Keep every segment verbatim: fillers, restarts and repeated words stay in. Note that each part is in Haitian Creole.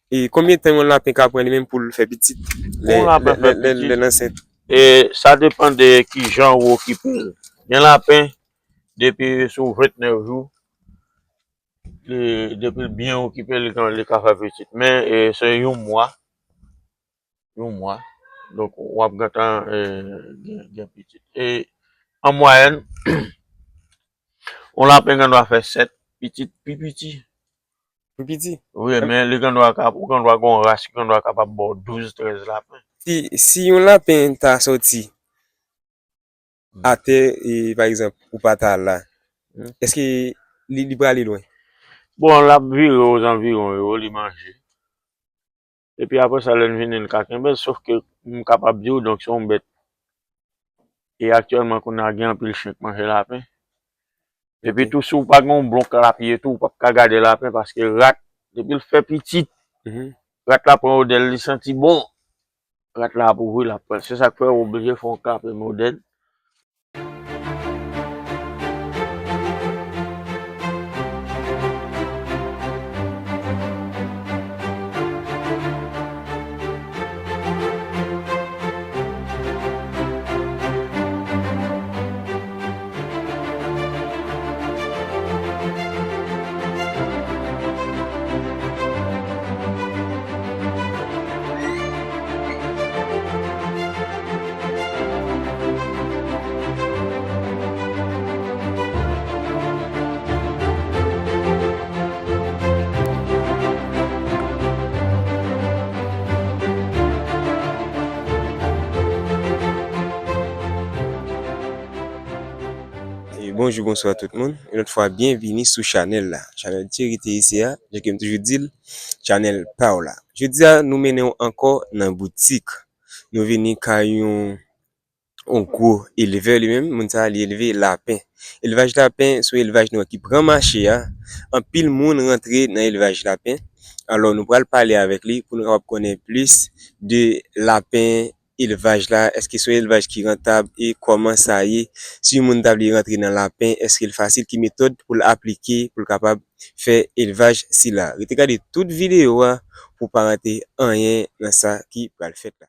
E konbyen tan yon lapen ka pran li menm pou l fè pitit? Lè, Yon lapen lè, fè lè, lè, pitit. Lè l ansent. E sa depann de kijan ou okipe l. Gen lapen, depi sou vennèf jou, li, depi l byen okipe, li, ka- li ka fè pitit. Men e, se yon mwa, yon mwa. Donk, w ap gentan e, gen, gen pitit. E an mwayèn, yon lapen gen dwa fè sèt pitit pi piti. Pi piti. Wi, men li gen dwa ka, ou gen dwa gen yon ras ki gen dwa kapab ba w douz, trèz lapen. Si, si yon lapen ta soti atè, e, pa egzanp, ou pa ta la, èske li, li prale lwen? Bon, l ap vire ozanviwon yo, li manje. Epi apre sa, lè n vini, n ka kenbe l, sof ke m kapab di w, donk, se yon bèt. E aktyèlman, kounye a, gen anpil chen k manje lapen. Epi tou, si w pa gen yon bon klapye tou, ou p ap ka gade lapen, paske rat, depi l fè pitit, rat la pran odè l, li santi bon. Rat la ap ouvri, l ap pran. Se sa k fè w oblije fè yon klapye modèn. E bonjou, bonswa tout moun. Yon lòt fwa, byenvini sou chanèl la. Chanèl Thierry Théissé a, jan ke m toujou di l, chanèl pa w la. Jodi a, nou mennen w ankò nan boutik. Nou vini kay yon, yon gwo elvè li menm. Moun sa a, li elve lapen. Elvaj lapen, se yon elvaj nou wè ki pran mache a. Anpil moun rantre nan elvaj lapen. Alò, nou pral pale avèk li pou nou kapab konnen plis de lapen elvaj la, èske se yon elvaj ki rantab e kòman sa ye? Si yon moun ta vle rantre nan lapen, èske l fasil? Ki metòd pou l aplike pou l kapab fè elvaj sila? Rete gade tout videyo a pou w pa rate anyen nan sa ki pral fèt la.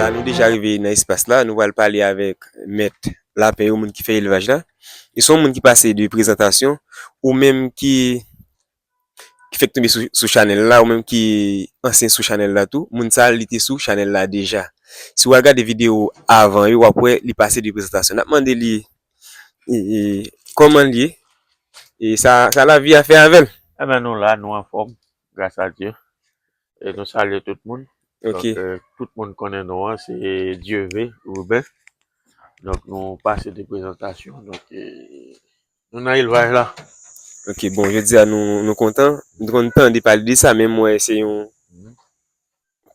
La, nou deja rive nan espas la. Nou pral pale avèk mèt lapen yo, moun ki fè elvaj la. E se yon moun ki pase de prezantasyon, ou menm ki, ki fèk tonbe sou, sou chanèl la, ou menm ki ansyen sou chanèl la tou, moun sa a, li te sou chanèl la deja. Si w al gade videyo avan yo, w ap wè li pase de prezantasyon. N ap mande li e, e, kòman l ye, e sa, sa lavi a fè avè l. Enben, nou la, nou anfòm, gras a Dye. E nou salye tout moun. Donk, e, tout moun konnen non an, se Dieuvé Ruben. Donk, nou pase de prezantasyon. Donk, e, nou nan elvaj la. Ok, bon, jodi a nou, nou kontan. Nou konn tande pale de sa, men m wè se yon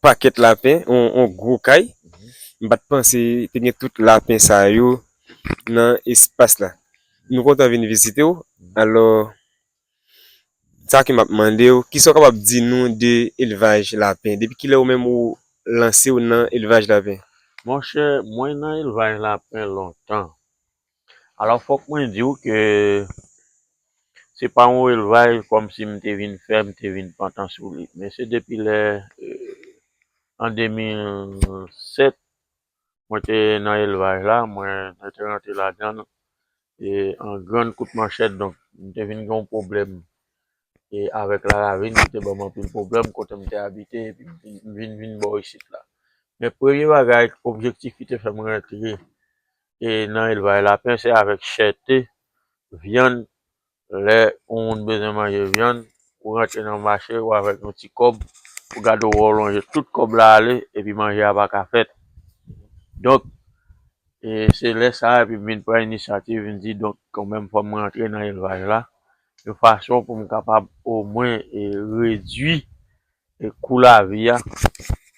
pakèt lapen, yon, yon gwo kay. M pa t panse te gen tout lapen sa yo nan espas la. Nou kontan vin vizite w. Alò, sa ke m ap mande w, kisa w kapab di nou de elvaj lapen? Depi kilè ou menm ou lanse w nan elvaj lapen? Monchè, mwen nan elvaj lapen lontan. Alò, fòk mwen di w ke se pa yon elvaj kòmsi m te vin fè, m te vin pantan sou li. Men se depi lè, e, an de mil sèt, mwen te nan elvaj la, mwen, mwen te rantre ladan l, e, an grann kout manchèt, donk, m te vin gen yon pwoblèm, e, avèk laravin, ki te ban m anpil pwoblèm, kote m te abite, epi m vin, m vin, vin bò isit la. Men premye bagay, objektif ki te fè m rantre, e, nan elvaj lapen, se avèk chète, vyann, lè yon moun bezwen manje vyann, ou rantre nan mache, ou avèk yon ti kòb, ou gade w wè w lonje tout kòb la ale, epi manje a pa ka fèt. Donk, E se lè sa a, epi m vin pran inisyativ, m di, donk, kanmenm, fò m rantre nan elvaj la, yon fason pou m kapab omwen e redui e kou lavi a.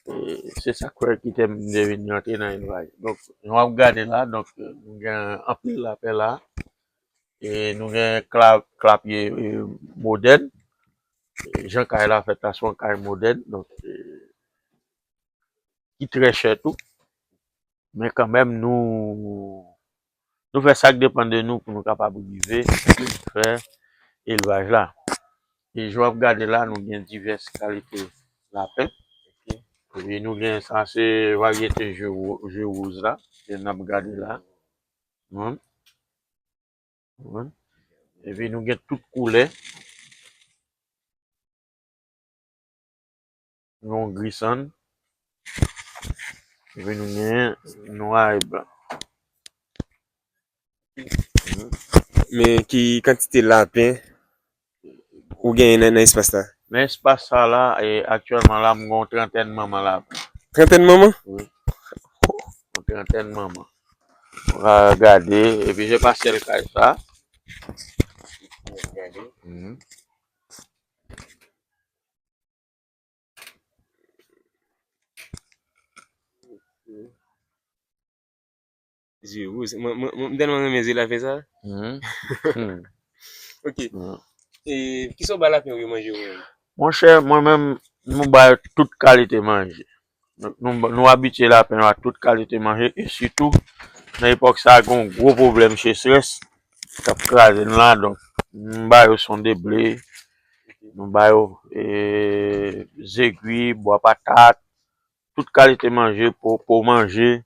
E se sa k fè kite m te vin rantre nan elvaj. Donk, jan w ap gade la, donk, nou gen anpil lapen la. E nou gen kla-, klapye, e, modèn. E jan kay la fèt la, se yon kay modèn. Donk, e, ki trè chè tou. Men kanmenm, nou, nou fè sa k depann de nou pou nou kapab rive fè elvaj la. E jan w ap gade la, nou gen divès kalite lapen. Epi nou gen sa, se varyete je wo-, je woz la, ke n ap gade la. Wi. Wi. Epi nou gen tout koulè. Yon gri sann. Epi nou gen nwa e blan. Men ki kantite lapen ou genyen nan, nan espas la? Nan espas sa la, e, aktyèlman la, m gen yon trantèn manman lapen. Trantèn manman? Wi. Yon trantèn manman. Ou ka gade, epi se pa sèl kay sa. Mhm. Zye wouz. Mwen, mwen, mwen, m tèlman renmen zye lapen sa. Mhm. Ok. Mhm. E kisa w ba lapen yo manje ou menm? Monchè, mwen menm, nou ba yo tout kalite manje. Nou, nou, nou abitye lapen yo a tout kalite manje, e sitou, nan epòk sa a, gen yon gwo pwoblèm sechrès k ap kraze n la, donk, nou ba yo sonde ble, nou ba yo, e, zegwi, bwa patat, tout kalite manje, po, po manje,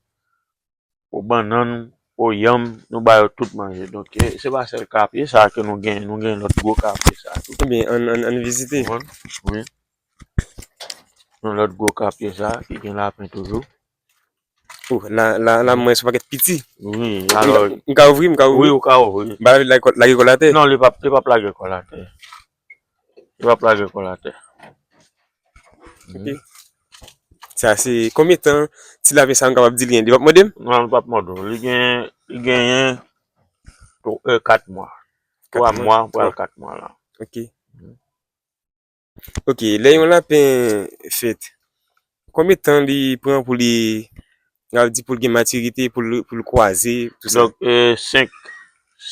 po bannann, po yanm, nou ba yo tout manje. Donk, e, se pa sèl kapye sa ke nou gen, nou gen lòt gwo kapye sa tou. Ebyen, ann, ann, ann vizite. Ou konprann? Wi. Yon lòt gwo kapye sa, ki gen lapen toujou. Oh, la, la, la, mwen, se yon pakèt piti. Wi, alò. M ka, m ka ouvri, m ka ouvri. Wi, ou ka ouvri. M pa lage kò, lage kò l atè. Non, li p ap, li p ap lage kò l atè. Li p ap lage kò l atè. Ok. Sa se konbyen tan ti lapen sa m kapab di l gen? Li p ap mòde m? Non, li p ap mòde w. Li gen, li genyen twa, e, kat mwa. Twa mwa, pral kat mwa la. Ok. Ok, lè yon lapen fèt, konbyen tan li pran pou li, n ap di pou l gen matirite, pou l, pou l kwaze, tou sa? Donk, e, senk,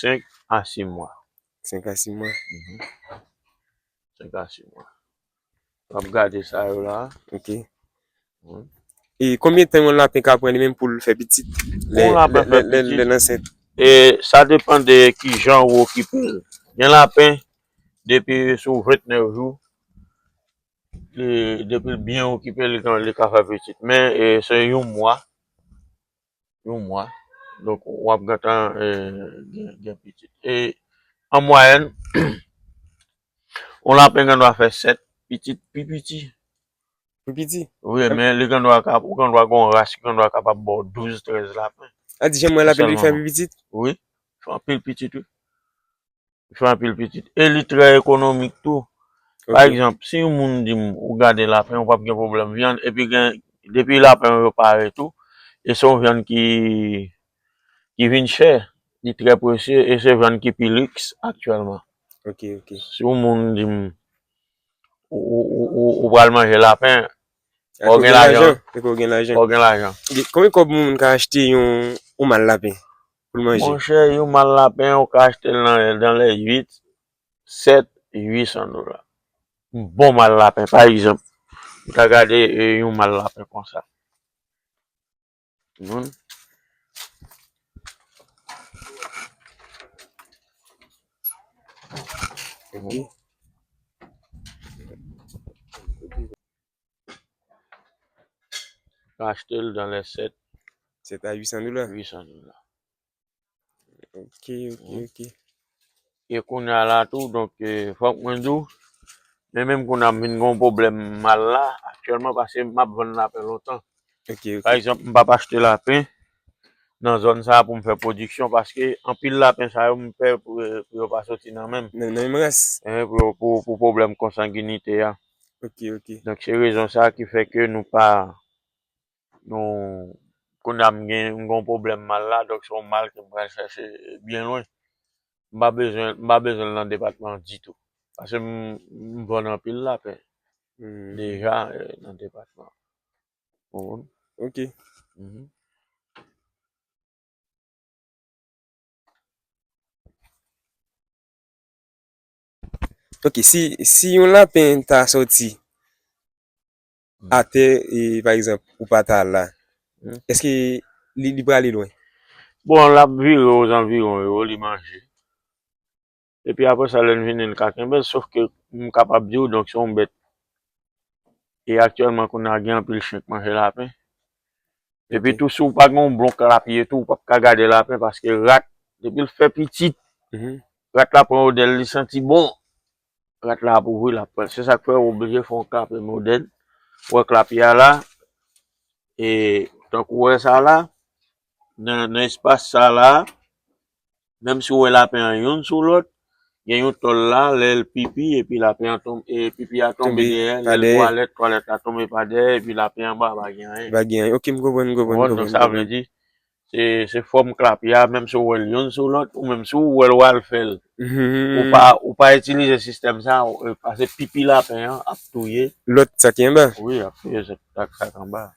senk a sis mwa. Senk a sis mwa. Mhm. Senk a sis mwa. W ap gade sa yo la. Ok. Wi. E konbyen tan yon lapen ka pran li menm pou l fè pitit? Lè, pou yon lapen lè, fè lè, lè, pitit, lè l ansent? E sa depann de kijan ou okipe l. Gen lapen, depi sou vennèf jou, li, depi l byen okipe, li ka, li ka fè pitit. Men, e, se yon mwa, yon mwa. Donk, w ap gentan, e, gen, gen pitit. E, an mwayèn, yon lapen gen dwa fè sèt pitit pi piti. Pi piti? Wi, men li gen dwa ka, ou gen dwa gen yon ras ki gen dwa kapab ba w douz, trèz lapen. A di, jan mwen lapen li fè pi pitit? Wi, fè anpil pitit, wi. Fè anpil pitit. E li trè ekonomik tou. Pa egzanp, si yon moun di m, ou gade lapen, ou p ap gen pwoblèm vyann, epi gen, depi lapen yo pare tou, e se yon vyann ki, ki vin chè, li trè presye, e se vyann ki pi liks aktyèlman. Ok, ok. Si yon moun di m, ou, ou, ou, ou, ou pral manje lapen, fò w gen lajan. Fò w gen lajan. Fò w gen lajan. Ok, konbyen kòb moun ka achte yon, yon mal lapen pou l manje? Monchè, yon mal lapen, ou ka achte l nan, dans les huit, sèt, huit cents dola. Yon bon mal lapen, pa egzanp, ou ta gade, e, yon mal lapen konsa. Moun. Epi? Ka achte l dans les sept. Sept à huit cents dola? Huit cents dola. Ok, ok, ok. E kounye a la tou, donk, e, fòk mwen di w, men menm kounye a m vin gen yon pwoblèm mal la, aktyèlman, paske m ap vann lapen lontan. Ok, ok. Pa egzanp, m p ap achte lapen nan zòn sa a pou m fè pwodiksyon, paske anpil lapen sa yo, m pè pou, pou yo pa soti nan men m. Nan, nan menm ras? Eh, pou, pou, pou pwoblèm konsanginite a. Ok, ok. Donk, se rezon sa a ki fè ke nou pa, nou, Kounye a m gen, m gen yon pwoblèm mal la, donk se yon mal ke m pral chèche byen lwen. M pa bezwen, m pa bezwen l nan depatman an ditou. Paske m, m vann anpil lapen deja, eh, nan depatman an. Ou konprann? Ok. Mhm. Ok, si, si yon lapen ta soti atè, e, pa egzanp, ou pa ta la, èske li, li prale lwen? Bon, l ap vire ozanviwon yo, li manje. Epi apre sa, lè n vini, n ka kenbe l, sof ke m kapab di w, donk, se yon bèt. E aktyèlman, kounye a, gen anpil chen k manje lapen. Epi tou, si w pa gen yon bon klapye tou, ou p ap ka gade lapen, paske rat, depi l fè pitit, rat la pran odè l, li santi bon, rat la ap ouvri, l ap pran. Se sa k fè w oblije fè yon klapye modèn. Ou wè klapye a la, e tankou w wè sa la, nan, nan espas sa la, menm si w wè lapen an youn sou lòt, gen yon tòl la, lè l pipi, epi lapen an tonbe, e pipi a tonbe dèyè, lè l twalèt, twalèt la tonbe pa dèyè, epi lapen anba pa gen anyen. Pa gen anyen. Ok, m konprann, m konprann, m konprann. Donk, sa vle di, se, se fòm klapye a, menm si w wè l youn sou lòt, ou menm si w wè l w al fè l, ou pa, ou pa itilize sistèm sa, paske pipi lapen an ap touye. Lòt sa ki anba. Wi, ap touye sa k anba.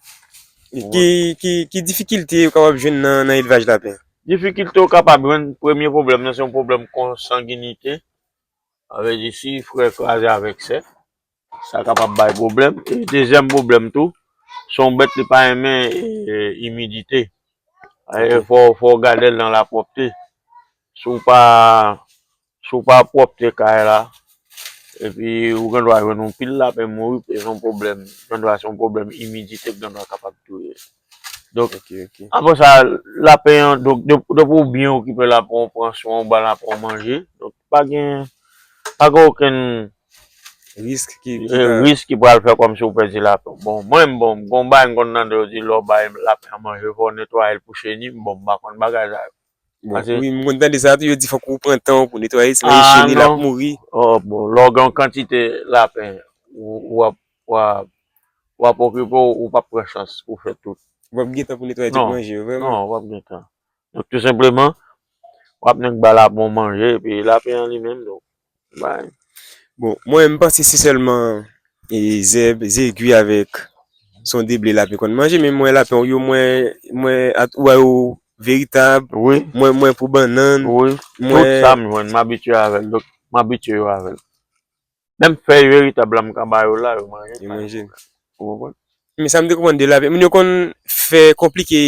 Ki, ki, ki difikilte ou kapab jwenn nan, nan elvaj lapen? Difikilte ou kapab jwenn, premye pwoblèm nan, se yon pwoblèm konsanginite. Sa vle di, si frè kraze avèk sè, sa kapab bay pwoblèm. E dezyèm pwoblèm tou, se yon bèt li pa renmen, e, imidite. E fò, fò w gade l nan lapwòpte. Si w pa, si w pa pwòpte kay la, epi ou gen dwa jwenn yon pil lapen mouri, se yon pwoblèm. Gen dwa se yon pwoblèm imidite ki gen dwa kapab touye. Donk, apre sa, lapen an, donk, depi w byen okipe lapen, w pran swen, w ba lapen an manje. Donk, pa gen, pa gen okenn risk ki, ki, risk ki pral fè kòmsi w pèdi lapen. Bon, mwen, bon, m gon bagay m konn tande yo di, lè w bay lapen an manje, fò w netwaye l pou cheni. Bon, m pa konn bagay sa yo. Bon, wi, m konn tande sa tou, yo di fòk ou pran tan w pou netwaye, sinon e cheni, l ap mouri. Oh, bon, lè w gen yon kantite lapen, w ap, w ap, w ap okipe w, ou p ap pran chans pou fè tout. W ap gen tan pou netwaye tout manje yo, vrèman? Non, w ap gen tan. Donk, tou senpleman, w ap nèk ba lapen w manje, epi lapen an li menm, donk, bay. Bon, mwen, m panse se sèlman e, zèb, zegwi avèk se yon deble lapen konn manje, men mwen lapen w yo, mwen, mwen, ou wè yo veritab, mwen, mwen pou bannann, mwen. Tout sa m jwenn, m abitye avè l, donk, m abitye yo avè l. Menm fèy veritab la, m ka ba yo la, yo manje. Yo manje. Ou konprann? Men sa m te konprann de lapen, moun yo konn fè konplike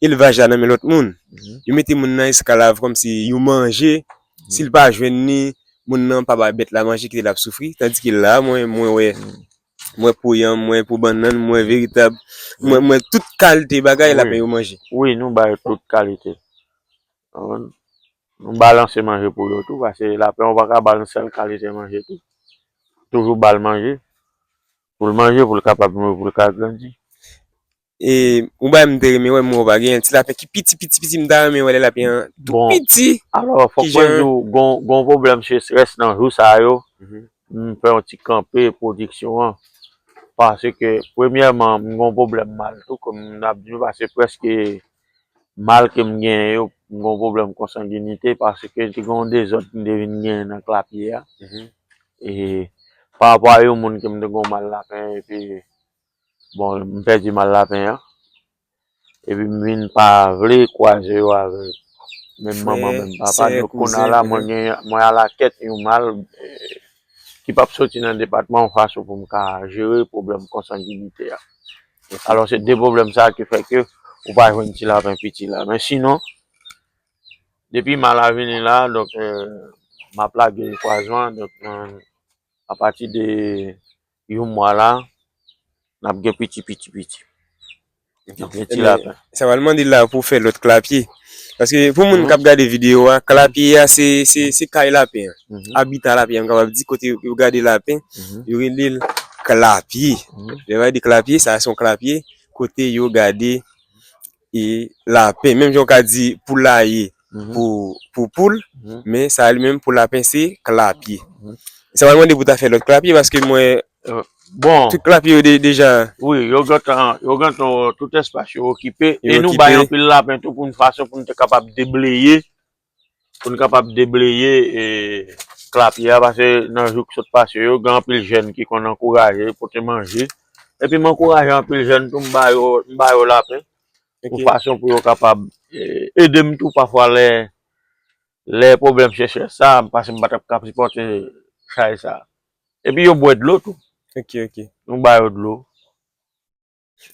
elvaj la nan men lòt moun. Yo mete moun nan esklav kòmsi yon manje. Si l pa jwenn li, moun nan pa bay bèt la manje, kite l ap soufri. Tandike la, mwen, mwen wè, mwen pou yanm, mwen pou bannann, mwen veritab, mwen, mwen tout kalite bagay lapen yo manje. Wi, nou ba yo tout kalite. Konprann? Nou balanse manje pou yo tou, paske lapen ou pa ka ba l yon sèl kalite manje tou. Toujou ba l manje. Pou l manje, pou l kapab nouri, pou l ka grandi. E yon bagay m te renmen wè, mwen, ou pa genyen ti lapen ki piti, piti, piti, m ta renmen wè lè lapen an tou piti. Alò, fòk mwen di w, gon, gon pwoblèm se estrès nan jou sa yo. M fè yon ti kanpe pwodiksyon an. Paske, premyèman, m gon pwoblèm mal tou, kòm m ap di nou, paske prèske mal ke m genyen yo, m gon pwoblèm konsanginite, paske te gen yon dezòd m te vin genyen nan klapye a. E, pa rapò a yon moun ke m te gon mal lapen, epi, bon, m pèdi mal lapen an. Epi m vin pa vle kwaze yo avèk menm manman, menm papa. Donk, kounye a la, mwen gen, mwen alakèt yon mal, eh, ki p ap soti nan depatman yon fason pou m ka jere pwoblèm konsanginite a. Alò, se de pwoblèm sa a ki fè ke ou pa jwenn ti lapen piti la. Men sinon, depi mal la vini la, donk, eh, m ap lage kwazman, donk, eh, apati de yon mwa la, n ap gen piti, piti, piti. N ap gen ti lapen. Sa pral mande la pou w fè lòt klapye. Paske pou moun k ap gade videyo a, klapye a se, se, se kay lapen an. Abita lapen an, m kapab di kote yo gade lapen, yo rele l klapye. Lè yo di klapye, sa se yon klapye kote yo gade e lapen. Menm jan w ka di poulaye pou, pou poul, men sa li menm pou lapen se klapye. Sa pral mande pou w ta fè lòt klapye paske mwen Bon, tout klapye yo de- deja. Wi, yo gentan, yo gentan, tout espas yo okipe. E nou bay anpil lapen tou pou yon fason pou nou te kapab debleye, pou nou kapab debleye e, klapye a, paske nan jou ki sot pase yo, gen anpil jèn ki konn ankouraje, pote manje. Epi m ankouraje anpil jèn tou, m ba yo, m ba yo lapen. Yon fason pou yo kapab e, ede m tou pafwa lè, lè pwoblèm sechrès sa, paske m pa t ap kab sipòte chay sa. Epi yo bwè dlo tou. Ok, ok. Nou ba yo dlo.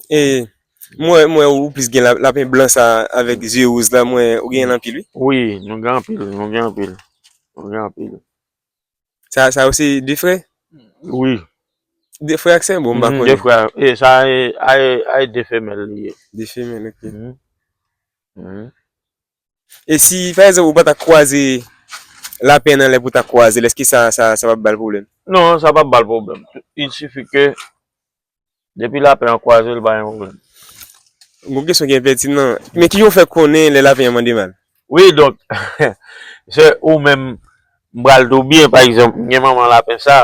E mwen, mwen ou plis gen la- lapen blan sa avèk zye wouz la, mwen ou gen anpil wi. Wi, nou gen anpil, nou gen anpil. Nou gen anpil. Sa, sa yo se de frè? Wi. De frè ak sè? Bon, m pa konnen. De frè. E sa e, a e, a e de femèl li ye. De femèl, ok. Mhm. Mhm. E si, pa egzanp, ou pa ta kwaze lapen nan lè pou ta kwaze l, èske sa, sa, sa p ap ba l pwoblèm? Non, sa p ap ba l pwoblèm. Il sifi ke depi lapen an kwaze, l pa gen pwoblèm. Bon kesyon ki enpètinan. Men ki jan w fè konnen lè lapen an mande mal? Wi, donk, se ou menm, m pral di w byen, pa egzanp, m gen manman lapen sa.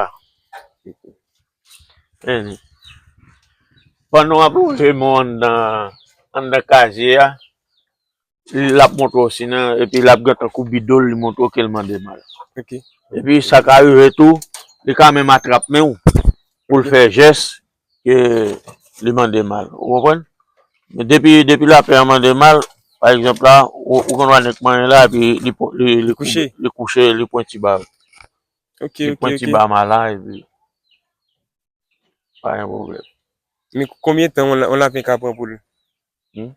Pandan w ap lonje men w anndan, anndan kazye a, l ap montre w sinon, epi l ap gentan koubi do l, li montre w ke l mande mal. Ok. Epi sa ka rive tou, li ka menm atrap men w pou l fè jès ke li mande mal. Ou konprann? Men depi, depi lapen an mande mal, pa egzanp la, ou, ou konn wè nèg manyen la, epi li, li, li kouche, li kouche, li pran ti ba. Ok, li pran ti ba mal la, epi pa gen pwoblèm. Men konbyen tan yon la- yon lapen ka pran pou l, hmm,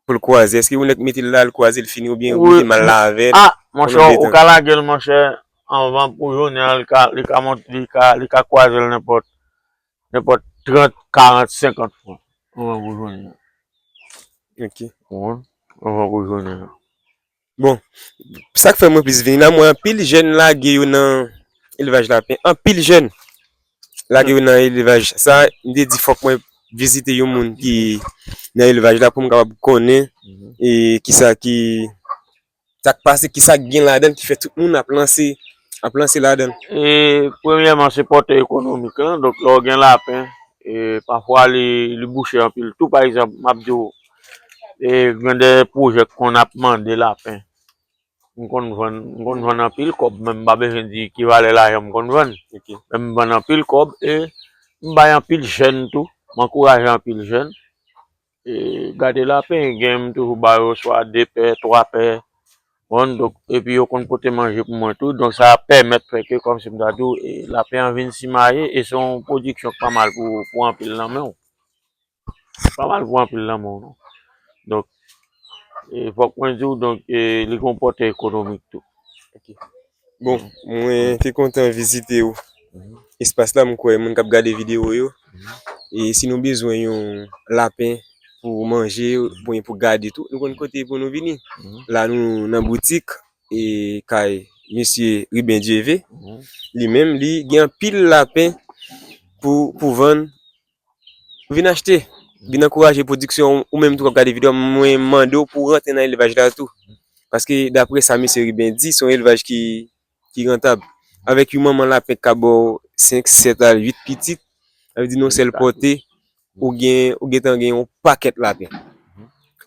pou l kwaze? Èske yon nèg mete l la, l kwaze, l fini, oubyen ou mete mal la avè l? Ah, monchè, ou ka lage l, monchè, anvan pou jounen an, li ka, li ka mont, li ka, li ka kwaze l nenpòt, nenpòt trant, karant, senkant fwa. Anvan pou jounen an. Ok. Ou konprann? Anvan pou jounen an. Bon, sa k fè mwen plis vini la, mwen anpil jèn lage yo nan elvaj lapen. Anpil jèn lage yo nan elvaj. Sa, m te di fòk mwen vizite yon moun ki nan elvaj la pou m kapab konnen e kisa ki, sa k pase, kisa k gen ladan l ki fè tout moun ap lanse, ap lanse ladan l. E premyèman, se pòtè ekonomik lan. Donk, lè w gen lapen, e pafwa li, li bouche anpil tou. Pa egzanp, m ap di w, e gen de pwojè k konn ap mande lapen. M konn vann, m konn vann anpil kòb, men m pa bezwen di ki valè lajan m konn vann. Ok. Men m vann anpil kòb e m bay anpil jèn tou. M ankouraje anpil jèn. E gade lapen, gen m toujou ba yo swa de pè, twa pè. Bon, donk, epi yo konn pote manje pou mwen tou. Donk, sa pèmèt fè ke, kòmsi m ta di w, e lapen an vin simaye e se yon pwodiksyon k pa mal pou, pou anpil nan men w. Pa mal pou anpil nan men w, non. Donk, e, fòk mwen di w, donk, e, li gon pòtè ekonomik tou. Ok. Bon, mwen te kontan vizite w. Mhm. Espas la, m kwè moun k ap gade videyo yo, e si nou bezwen yon lapen pou manje, oubyen pou gade tou, nou konn kote pou nou vini. Mhm. La, nou nan boutik, e kay mesye Ruben Dieuvée. Mhm. Li menm, li gen anpil lapen pou, pou vann. Vin achte, vin ankouraje pwodiksyon ou menm tou k ap gade videyo a, mwen mande w pou w rantre nan elvaj la tou. Paske daprè sa mesye Ruben di, se yon elvaj ki, ki rantab. Avèk yon manman lapen k ka ba w senk, sèt a uit pitit, sa vle di nan yon sèl pòte, ou gen, ou gentan gen yon pakèt lapen.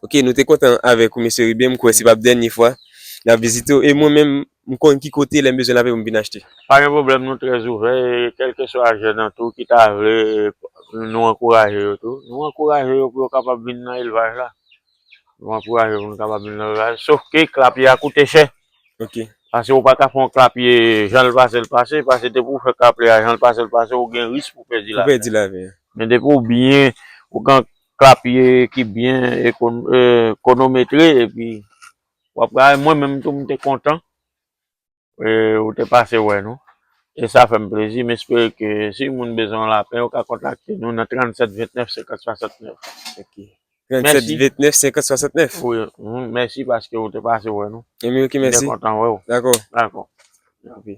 Ok, nou te kontan avèk ou, mesye Ruben. M kwè se p ap dènye fwa n ap vizite w. E mwen menm, m konn ki kote lè m bezwen lapen pou m vin achte. Pa gen pwoblèm, nou trè ouvè. E kèlkeswa jèn nan tou ki ta vle, nou ankouraje yo tou. Nou ankouraje yo pou yo kapab vin nan elvaj la. Nou ankouraje yo pou nou kapab vin nan elvaj. Sof ke klapye a koute chè. Ok. Paske ou pa ka fè yon klapye jan l pase l pase, paske depi ou fè klapye a jan l pase l pase, ou gen risk pou pèdi lavi. Pou pèdi lavi. Men depi ou byen, ou gen klapye ki byen ekon-, e, konometre, epi w ap gade, mwen menm tou, m te kontan, e, ou te pase wè nou. E sa fè m plezi, m espere ke si moun bezwen yon lapen, yo ka kontakte nou nan trannsèt ventnèf senkant swasantnèf. Ok. Trannsèt ventnèf senkant swasantnèf. Wi, mhm, mèsi paske ou te pase wè nou. Ebyen, ok, mèsi. M te kontan wè w. Dakò. Dakò. Ok.